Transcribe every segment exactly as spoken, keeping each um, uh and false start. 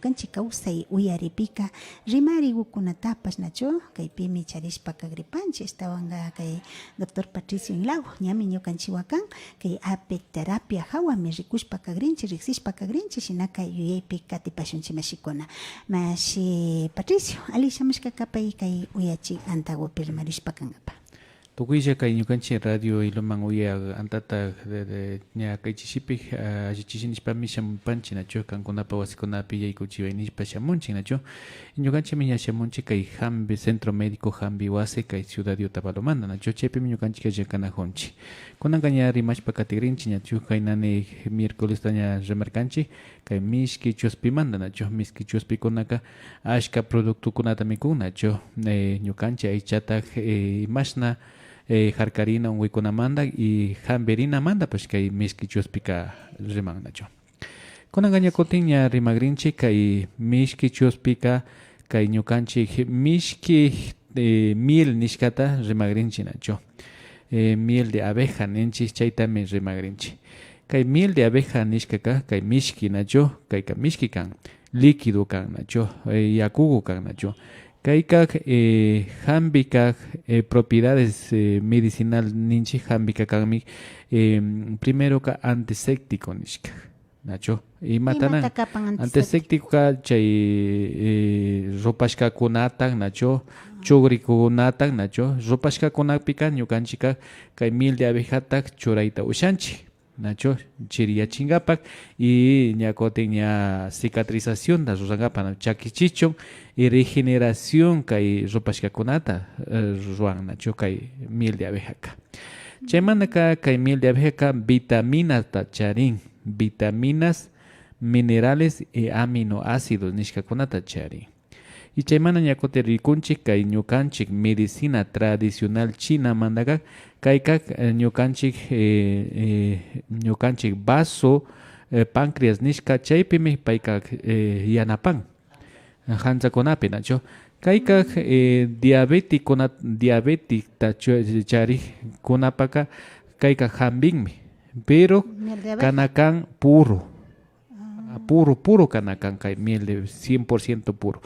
Ñukanchik kawsay uyaripika rimarigukunatapash, nachu, kaypimi charishpa kagripanchik. Ashtawanka kay doctor Patricio Inlago ñami ñukanchikwan kan, kay apiterapia hawami rikushpa kagrinchik, riksishpa kagrinchik, shinaka yuyaypi katipashunchik mashikuna. Mashi Patricio, alli shamushka kapay kay uyachik antagupi rimarishpa kankapa. Tukuylla kay ñukanchik radio Ilumán uyak antata, de, de, ña kay chishipi, ah, alli chishi nishpami shamupanchik, nachu, kankunapa wasikunapi yaykuchiway nishpa shamunchik, nachu. Ñukanchikmi ña shamunchik kay Jambi, Centro Médico Jambi Wasi, kay ciudad de Otavalomanta, nachu. Chaypimi ñukanchik llankanakunchik. Kunanka ña rimashpa katigrinchik, nachu, kay nani miércolesta ña rimarkanchik, kay mishki chuspimanta, nachu. Mishki chuspikunaka ashka productokunata mikun, nachu. Eh, ñukanchik aychata, eh, imashna, eh, harkarina unkuykunamanta y hampirinamanta, pues, kay mishki chuspika riman, nachu. Kunanka ña kutin ña rimagrinchik kay mishki chuspika, kay ñukanchik mishki, eh, miel nishkata rimagrinchik, nachu. Eh, miel de abeja ninchik, chaytami rimagrinchik. Kay miel de abeja nishkaka kay mishki, nachu, kayka mishki kan, líquido kan, nachu, eh, yakugu kan, nachu. Kayka, eh, hampika, eh, propiedades, eh, medicinal ninchik, hampika kanmi, eh, primeroka antiséptico nishka, nachu. Imata nan? Imata kapan antiséptico? Antisépticoka chay, eh, rupashkakunata, nachu, chugrikunata, nachu, rupashkakunapika ñukanchikka kay miel de abejata churayta ushanchik, nachu, chiriyachinkapak y ña kutin ña cicatrizacionta rurankapak, na chakichichun y regeneración kay rupashkakunata, eh, ruran, nachu, kay miel de abejaka. Chaymantaka kay miel de abejaka vitaminata charin, vitaminas, minerales y aminoácidos nishkakunata charin. Y chaymanta ña kutin rikunchik kay ñukanchik medicina tradicional chinamantaka, kayka, eh, ñukanchik, eh, eh, ñukanchik vaso, eh, páncreas nishka, chaypimi payka, eh, yanapan. Hantsakunapi, nachu. Kayka, eh, diabeticokunata, diabetesta chu-, charikkunapaka kayka hampinmi, pero miel de abeja kana kan puro. Ah, puro, puro kana kan kay miel de cien por ciento puro.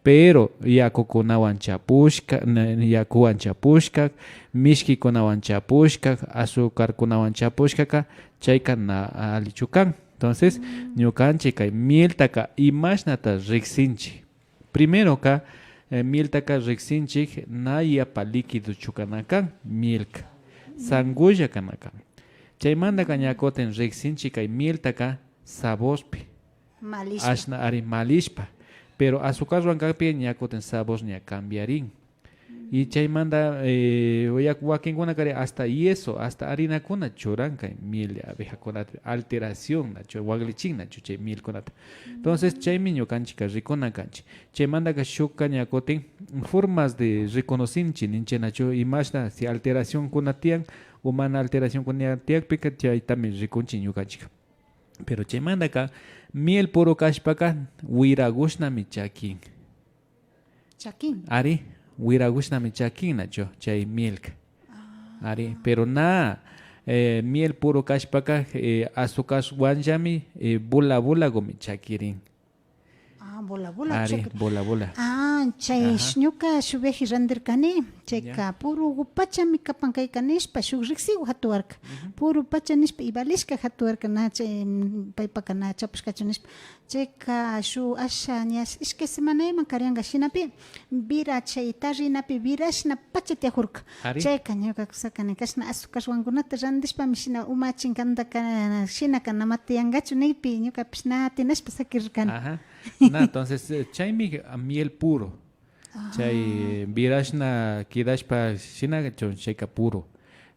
Pero yakukunawan chapushka, na-, yakuwan chapushka, mishkikunawan chapushka, azúcarkunawan chapushkaka, chayka na allichu kan. Entonces, ñukanchik kay mieltaka imashnata riksinchik. Primeroka, eh, mieltaka riksinchik na yapa líquidochu kana kan, mielka sangulla kana kan. Chaymantaka ña kutin riksinchik kay mieltaka saborpi. Malishpa. Ashna ari malishpa. Pero azucarwan kakpi ña kutin sabor ña cambiarin. Y chaymanta, eh, wak-, wakinkunakari hasta yeso, hasta harinakuna churan kay miel de abejakunata, alteración nachu, waklichin nachu chay mielkunata. Entonces, chaymi ñukanchikka rikuna kanchik. Chaymantaka shukka ña kutin formas de reconocinchik ninchik nachu, imashna si alteracionkuna tiyan o mana alteracionkuna tiyakpika chaytami rikunchik ñukanchikka. Pero chaymantaka miel puro kashpaka wirakushnami chakin. Chakin. Ari, wirakushnami chakin nachu chay mielka. Ah. Ari, pero na, eh, miel puro kashpaka, eh, azucarwanllami, eh, bola bolagumi chakirin. Ah, bola bola. Ari, chakirin. Bola bola. Ah, chay ñuka shuk viaje randirkani, chayka puro pachami kapan kayka nishpa, shuk riksigu hatuwarka. Puro pacha nishpa, y valishka hatuwarka, na chay, mm, paypaka na chapushkachu nishpa. Chayka shuk asha ña ishkay semanayman karianka shinapi, vira chay tarrinapi virashna pacha tiyakurka. Ari. Chayka ñuka kusakani kashna azucarwankunata randishpami shina umachin kantaka shinaka nama tiyankachu nikpi ñukapish na atinashpa sakirkani. Ajá. Na, entonces, eh, chaymi, ah, miel puro. Chay virashna kidashpa shina chayka puro.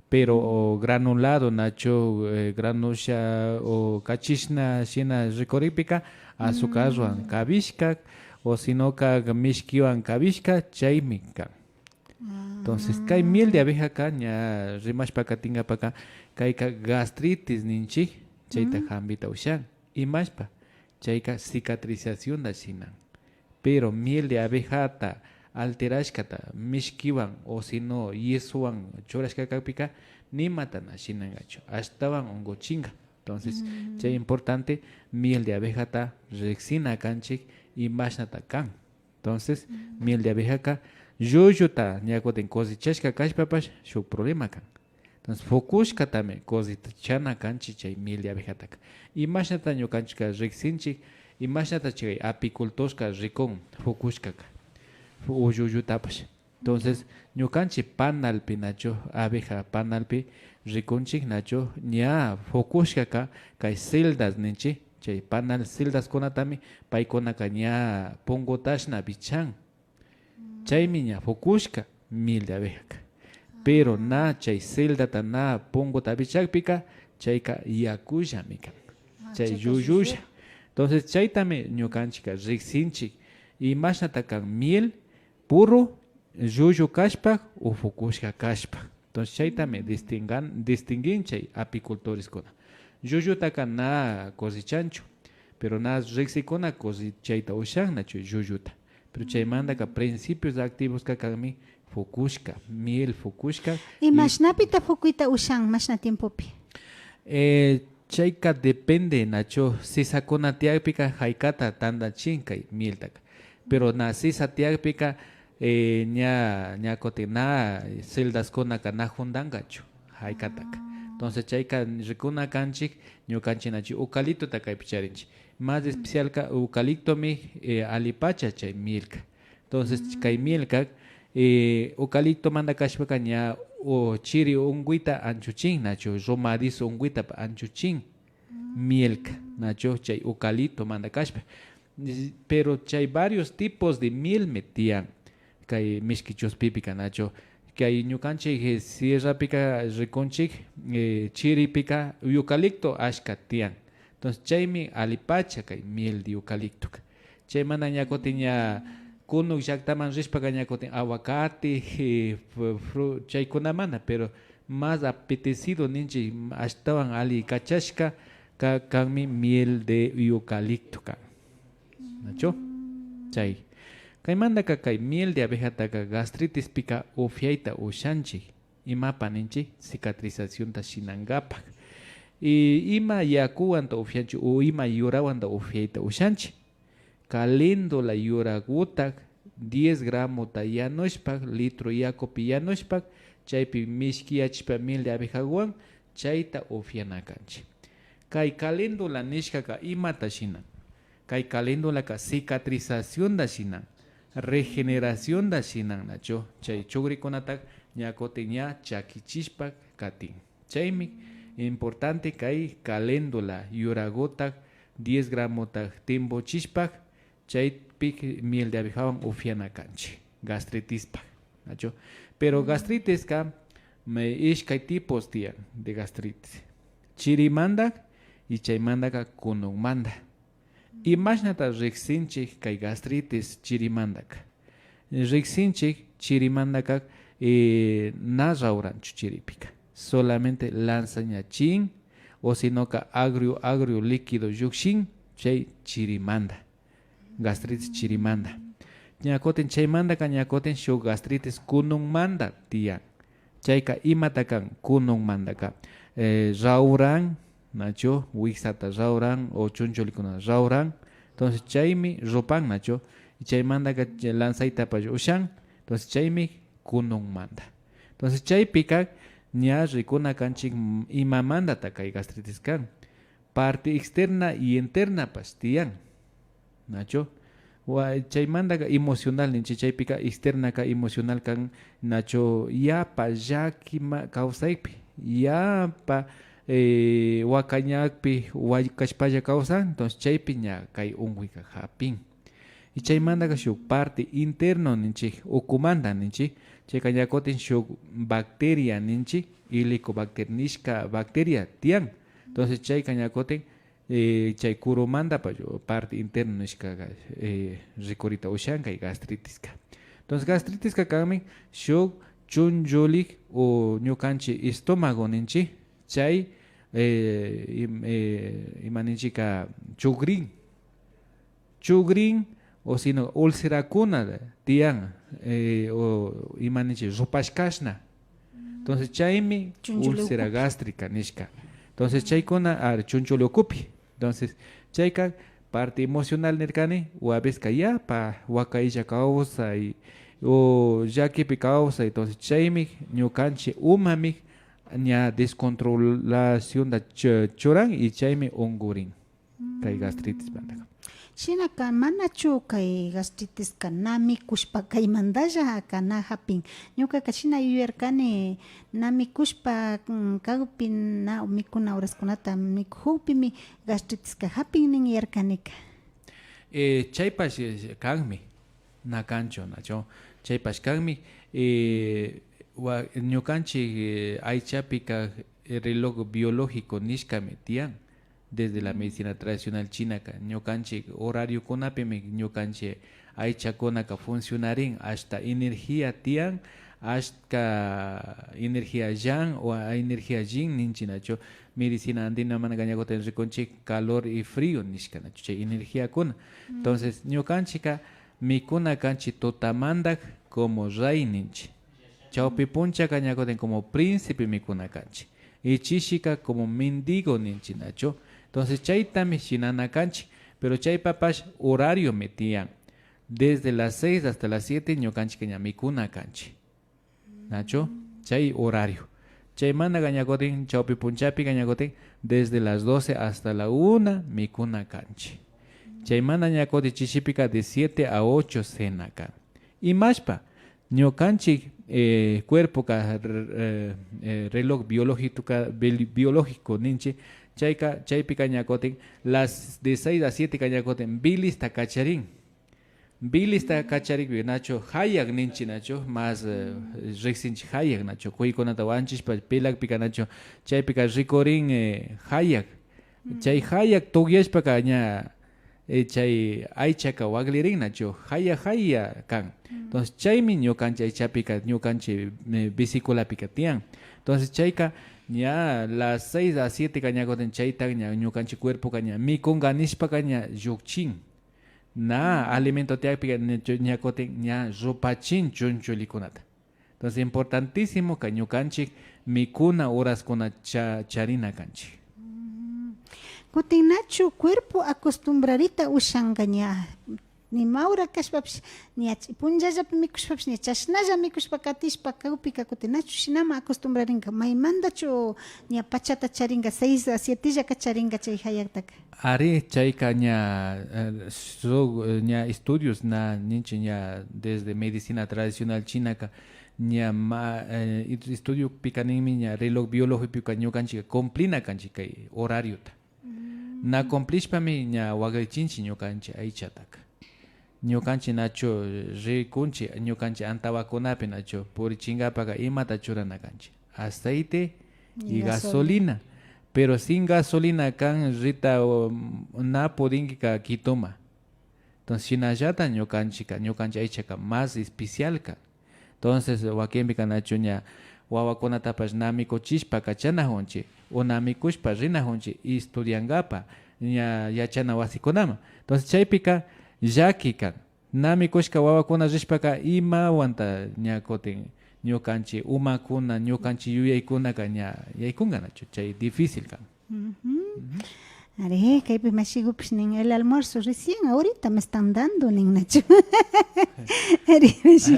Pero o granulado nachu, eh, granusha o kachishna shina rikurikpika azucarwan kabishka o sinoka mishkiwan kabishka chaymi kan. Entonces, kay miel de abejaka ña rimashpa katinkapaka kayka gastritis ninchik, chayta hampita ushan. Imashpa? Chayka cicatrizacionta shinan. Pero miel de abejata alterashkata mishkiwan o sino yesowan churashka kakpika nimata na shinankachu, ashtawan unkuchinka. Entonces, chay importante miel de abejata riksina kanchik imashnata kan. Entonces, miel de abejaka llulluta ña kutin cosechashka kashpapash shuk problema kan. Entonces, pukushkatami cosechana kanchik chay miel de abejataka. Imashnata ñukanchikka riksinchik, imashnata chay apicultorka rikun pukushkaka, pu-, llullullutapash. Entonces, ñukanchik panalpi nachu, abeja panalpi rikunchik nachu, ña pukushkaka kay celdas ninchik, chay panal celdaskunatami paykunaka ña pungutashna vichan. Chaymi ña pukushka miel de abejaka. Pero na chay celdata na punguta vichakpika, chayka yakullami kan. Ah, chay chayka llullulla llullu. Entonces, chaytami ñukanchikka riksinchik. Imashnata kan miel puro llullu kashpa o pukushka kashpa. Entonces, chaytami distingan, distinguin chay apicultoreskuna. Llullutaka na cosechanchu, pero na riksikuna cosechayta ushan nachu llulluta. Pero chaymantaka principios activoska kanmi pukushka, miel pukushka. Y mashnapita pukuyta ushan, mashna tiempopi? Eh, chayka depende nachu, sisakuna tiyakpika haykata tantachin kay mieltaka. Pero na sisa tiyakpika, eh, ña, ña kutin na celdaskunaka na jundankachu haykataka. Entonces chayka rikuna kanchik, ñukanchik nachu eucaliptota kaypi charinchik. Más especialka eucaliptomi, eh, allipacha chay mielka. Entonces kay mielka, eh, eucaliptomanta kashpaka ña, o, chiri unkuyta anchuchin nachu, romadizo unkuyta anchuchin mielka nachu, chay eucaliptomanta kashpa. Pero chay varios tipos de mielmi tiyan kay mishki chuspipika nachu. Kay ñukanchik, eh, sierrapika rikunchik, eh, chiripika eucalipto ashka tiyan. Entonces chaymi allipacha kay miel de eucaliptoka. Chaymanta ña kutin ña kunuk llaktaman rishpaka ña kutin aguacate, eh, fru-, fru-, chaykunamanta, pero más apetecido ninchik, ashtawan alli kachashka ka-, kanmi miel de eucalipto kan. Nachu? Chay. Kaymantaka kay miel de abejataka gastritispika upyayta ushanchik. Imapa ninchik? Cicatrizacionta shinankapak. Y ima yakuwanta upyanchik o ima yurawanta upyayta ushanchik. Caléndula yuraguta diez gramota yanushpa, litro yakupi yanushpa, chaypi mishkiyachishpa miel de abejawan chayta upyana kanchik. Kay caléndula nishkaka imata shinan? Kay caléndulaka cicatrizacionta shinan, regeneracionta shinan nachu. Chay chukrikunata ña kutin ña chakichishpa katin. Chaymi importante kay caléndula yuraguta diez gramota timpuchishpa, chaypi miel de abejawan upyana kanchik gastritispa, nachu. Pero gastritiska, me, ishkay tipos tiyan de gastritis. Chirimanta y chaymantaka kunukmanta. Imashnata riksinchik kay gastritis chirimantaka? Riksinchik chirimantaka, eh, na rawranchu chiripika. Solamente lanzañachin o sinoka agrio, agrio líquido llukshin chay chirimanta. Gastritis chirimanta. Ña kutin chaymantaka ña kutin shuk gastritis kunukmanta tiyan. Chayka imata kan kunukmantaka? Eh, rawran, nachu, wiksata rawran o chunchullikuna rawran. Entonces chaymi rupan, nachu. Y chaymantaka chay lanzaytapash ushan. Entonces chaymi kunukmanta. Entonces chaypika ña rikuna kanchik, mm, imamantata kay gastritis kan. Parte externa y internapash tiyan. Nachu? Wa-, chaymantaka emocional ninchik, chaypika externaka emocional kan, nachu, yapa llakima kawsaypi, yapa, eh, wakañakpi wakashpalla kawsan, entonces chaypi ña kay unkuyka hapin. Y chaymantaka shuk parte interno ninchik, ukumanta ninchik, chayka ña kutin shuk bacteria ninchik, helicobacter nishka bacteria tiyan. Entonces chayka ña kutin eh, chay kurumantapash parte interno nishkaka, eh, rikurita ushan kay gastritiska. Entonces gastritiska kanmi shuk chunchullik o ñukanchik estómago ninchik, chay, eh, im-, eh, ima ninchikka, chukrin, chukrin o sino ulcerakuna tiyan, eh, o ima ninchik, rupashkashna. Entonces chaymi chunchulli úlcera ukupi. Gástrica nishka. Entonces chaykuna, ari, chunchulli ukupi. Entonces chayka parte emocional nirkani, o a veces ka yapa wakaylla kawsay o llakipi kawsay. Entonces chaymi ñukanchik umami ña descontrolacionta ch-, churan y chaymi unkurin kay gastritismantaka. Shinaka manachu kay gastritiska na mikushpa kaymantalla ka na japin? Ñukaka shina yuyarkani, na mikushpa, mm, kakpi na mikuna horaskunata mikujukpimi gastritiska japin nin yarkanika. Eh, chaypash, eh, kanmi, na kanchu, nachu? Chaypash kanmi, eh, wa-, ñukanchik, eh, aychapika, eh, reloj biológico nishkami tiyan. Desde la medicina tradicional chinaka, ñukanchik horariokunapimi ñukanchik aychakunaka funcionarin, ashta energía tiyan, ashka energía llan o energía llin ninchik, nachu? Medicina andinamanka ña kutin rikunchik calor y frío nishka, nachu? Chay energiakuna. Entonces ñukanchikka mikuna kanchik tutamanta como rey ninchik. Chawpi punchaka ña kutin como príncipe mikuna kanchik. Y chishika como mendigo ninchik, nachu? Entonces chaytami shinana kanchik. Pero chaypapash horariomi tiyan. Desde las seis hasta las siete ñukanchikka ña mikuna kanchik, nachu? Chay horario. Chaymantaka ña kutin chawpi punchapika ña kutin desde las doce hasta la una mikuna kanchik. Chaymanta ña kutin chishipika de siete a ocho cena kan. Imashpa ñukanchik, eh, cuerpoka, r-, eh, eh, reloj biológica, bil-, biológico ninchik, chayka, chaypika ña kutin las de seis a siete ka ña kutin bilista kacharin. Bilista kacharikpi nachu jayak ninchik, nachu? Más, eh, riksinchik jayak, nachu? Kuykunata wanchishpa pilakpika nachu, chaypika rikurin, eh, jayak. Chay jayak tukyashpaka ña, eh, chay aychaka waklirin, nachu? Jaya jaya kan. Entonces chaymi ñukanchik aychapika, ñukanchik, eh, vesículapika tiyan. Entonces chayka ña las seis a siete ka ña kutin chayta ña ñukanchik cuerpoka ña mikunka nishpaka ña llukchin. Na alimento tiyakpika ña, ña kutin ña rupachin chunchullikunata. Entonces importantísimo ka ñukanchik mikuna horaskuna cha-, charina kanchik. Kutin nachu cuerpo acostumbrarita ushanka ña, nima hora kashpapish, ña ch-, punllallapi mikushpapish, ña chashnalla mikushpa katishpa kakpika kutin nachu shinaman acostumbrarinka? Maymantachu ña pachata charinka, seis a sietellaka charinka chay jayaktaka? Ari, chayka ña, eh, shuk, eh, ña estudios na ninchik ña desde medicina tradicional chinaka ña ma, eh, estudiopika ninmi ña reloj biológicopika ñukanchik cumplina kanchik kay horariota. Na cumplishpami ña wakllichinchik ñukanchik aychataka. Ñukanchik nachu rikunchik, ñukanchik antawakunapi nachu purichinkapaka imata churana kanchik? Aceite y gasolina. Pero sin gasolina kan rita, um, na pudinki ka Quitoma. Entonces shinallata ñukanchikka, ñukanchik aychaka más especial kan. Entonces wakinpika nachu ña wawakunatapash na mikuchishpa kachanakunchik o na mikushpa rinakunchik estudiankapa ña yachana wasikunaman. Entonces chaypika llaki kan. Na mikushka wawakuna rishpaka imawanta ña kutin ñukanchik umakuna, ñukanchik yuyaykunaka ña yaykunka nachu, chay difícil kan. Ari, kaypi mashigupish nin, el almuerzo recién ahorita me están dando nin nachu. Ari, mashi.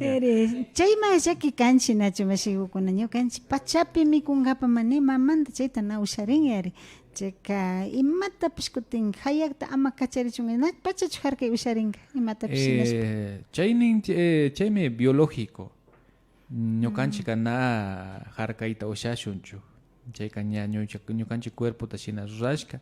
Ari, chayma llaki kanchik nachu mashigukuna, ñukanchik pachapi mikunkapa mani mamanta chayta na usharin ari. Chayka imatapish kutin jayakta ama kacharichun, na pachachu jarkay usharinka, imatapish shinashpa. Eh, chay nin, eh, chaymi biológico. Ñukanchikka na jarkayta ushashunchu. Chayka ña ñucha-, ñukanchik cuerpota shina rurashka.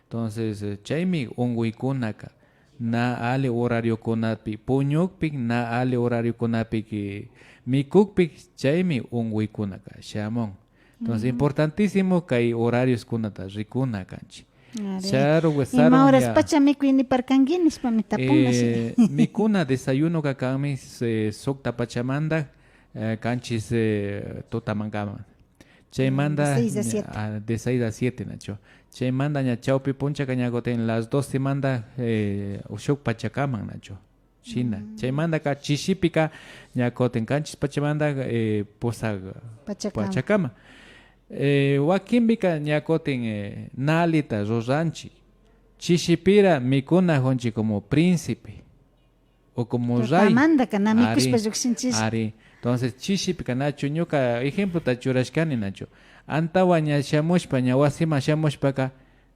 Entonces, eh, chaymi unkuykunaka na alli horariokunapi puñukpi, na alli horariokunapi ki-, mikukpi, chaymi unkuykunaka shamun. Entonces, importantísimo kay horarioskunata rikuna kanchik. Ari. Ima horas pacha mikuy niparkanki nishpami tapunka. Eh, mikuna desayunoka kanmi, eh, sukta pachamanta, eh, kanchis, eh, tutamankaman. Chaymanta de seis a siete, ah, de seis a siete nachu. Chaymanta ña chawpi punchaka ña kutin las doce manta, eh, shuk pachakaman nachu. Shina. Chaymantaka chishipika ña kutin kanchis pachamanta, eh, pusak pachakama. Eh, wakinpika ña kutin, eh, na allita ruranchik. Chishipira mikunajunchik como príncipe o como rey. Tutamantaka na mikushpa llukshinchik. Ari. Entonces, chishipika nachu ñuka ejemplota churashkani nachu. Antawa ña shamushpa, ña wasiman shamushpaka,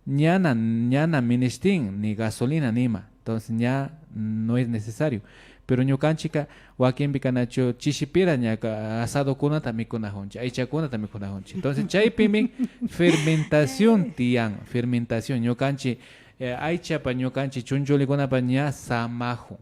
ñana, ñana minishtin ni gasolina nima. Entonces, ña no es necesario. Pero ñukanchika, wakinpika nachu chishipira ña ka-, asadokunata mikunajunchik, aychakunata mikunajunchik. Entonces, chaypimi fermentación tiyan, fermentación. Ñukanchik, eh, aychapa, ñukanchik chunchullikunapa ña samajun.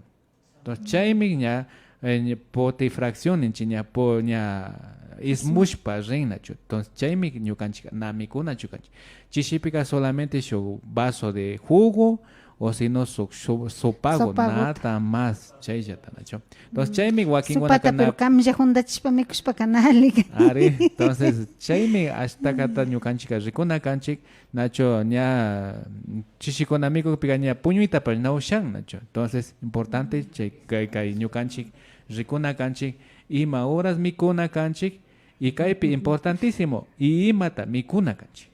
Entonces, chaymi ña, eh, ña putrefacción ninchik, ña po-, ña ismushpa rin nachu. Entonces, chaymi ñukanchik na mikunachu kanchik. Chishipika solamente shuk vaso de jugo, o si no, su, su, sopago, nada más, chayllata nachu. Entonces, chaymi wakinkunaka sopata, pero kamilla juntachishpa mikushpaka na alli kan. Ari, entonces, chaymi ashtakata ñukanchikka rikuna kanchik, nachu ña, mm, chishikuna mikukpika ña puñuytapash na ushan, nachu. Entonces, importante chay, kay, kay ñukanchik rikuna kanchik, ima horas mikuna kanchik, y kaypi importantísimo, y imata mikuna kanchik.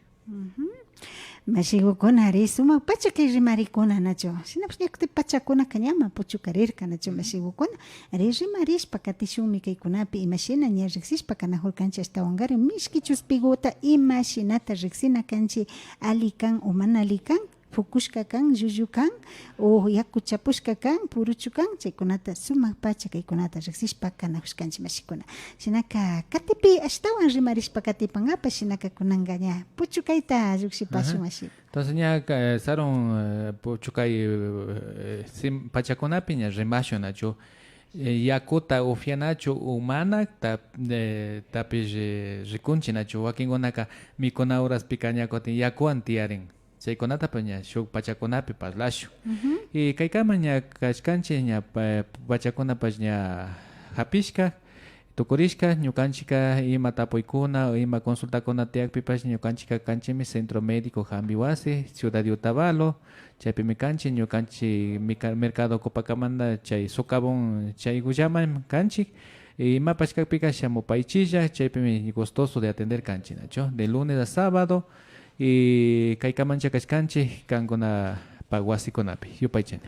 Mashigukuna, ari, sumak pacha kay rimarikuna, nachu. Shinapash ña kutin pachakunaka ñama puchukarirka, nachu, mashigukuna. Ari, rimarishpa katishunmi kaykunapi, imashina ña riksishpa kanajurkanchik, ashtawankarin mishki chuspiguta imashinata riksina kanchik, alli kan o mana alli kan, pukushka kan, llullu kan, o yaku chapushka kan, puruchu kan, chaykunata sumak pacha kaykunata riksishpa kanajushkanchik, mashikuna. Shinaka katipi ashtawan rimarishpa katipankapash, shinaka kunanka ña puchukayta llukshipashun, mashi. Entonces ña ka-, sarun, eh, puchukay, eh, sim-, pachakunapi ña rimashun, nachu. Eh, yakuta upianachu o mana ta-, eh, tapish, eh, rikunchik, nachu. Wakinkunaka mikuna horaspika ña kutin yakuwan tiyarin. Chaykunatapash ña shuk pachakunapi parlashun. Y kaykama ña kashkanchik, ña pa-, pachakunapash ña japishka, tukurishka, ñukanchikka ima tapuykuna o ima consultakuna tiyakpipash ñukanchikka kanchikmi Centro Médico Jambi Wasi, Ciudad de Otavalo, chaypimi kanchik, ñukanchik mica-, Mercado Copacabana, chay socavón chaykullaman kanchik. Y imapash kakpika shamupaychilla, chaypimi gustoso de atender kanchik, nachu. De lunes a sábado, y kaykamancha kashkanchik kankunapa wasikunapi. Yupaychani.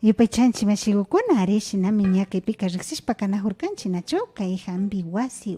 Yupaychanchik, mashigukuna, ari, shinami ña kaypika riksishpa kanajurkanchik, nachu, kay jambi wasi